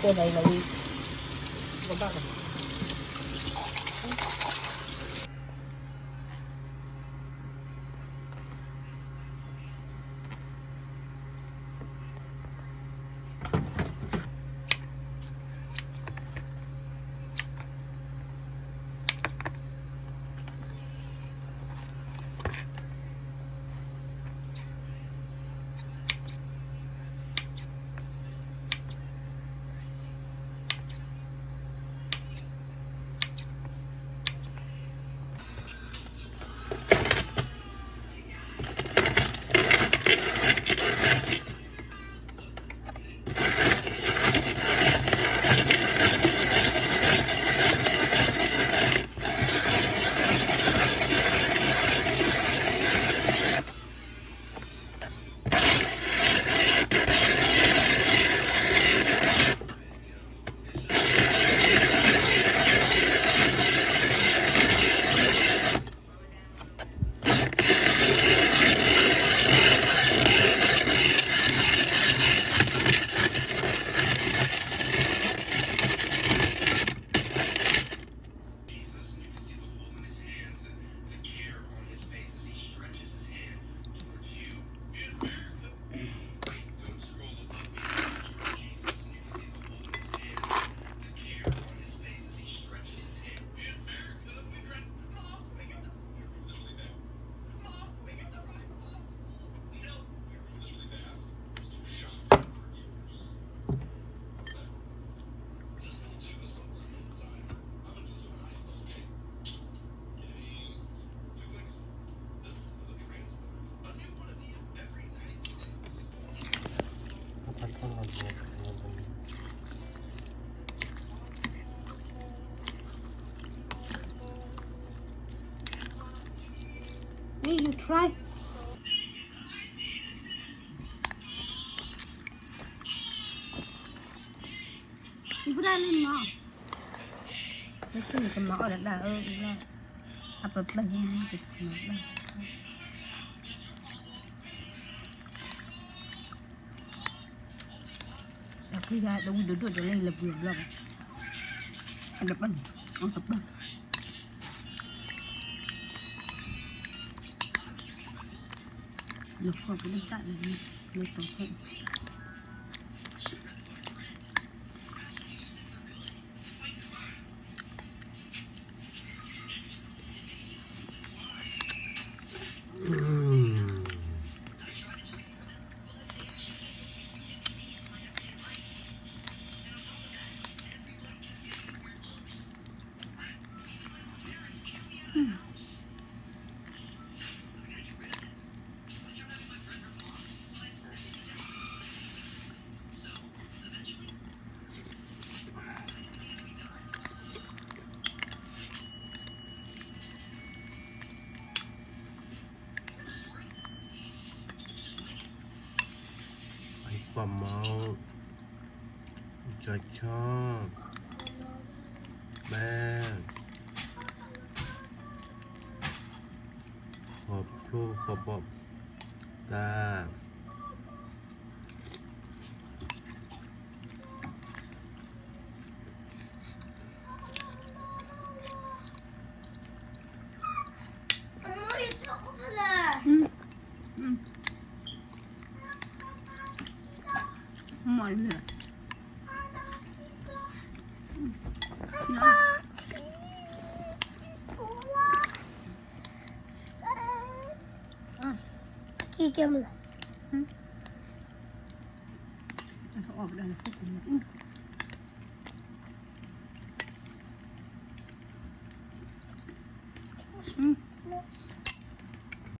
တဲနၤလီၤဝံၤ ကဘၣ် Hey, you try. You put that in now. လၢခံန့ၣ် ကမၤအီၣ်ဒၣ်ဒၣ်အၢ အပပၢ်ဟံၣ်န့ၣ် ကမၤဒၣ် ဒီးဖုဂၤတဝံၤဒိၣ်ဒိၣ်ဒီးလၢယလဲၤပှ့ၤအဘျီဘၣ် အတပၢ်န့ၣ် အတပၢ် လၢဖီၣ်ကဒၣ်တၢ်လၢ လၢတီၤဆၢ ပှၤမီ ကၠီဆီ ဘဲ ခီဖျိခီဘီၣ် တၢ် မ့ၢ်လၢ ကဲမလၢ အီၣ်ပဒၣ်လၢစက်ကူ Mm.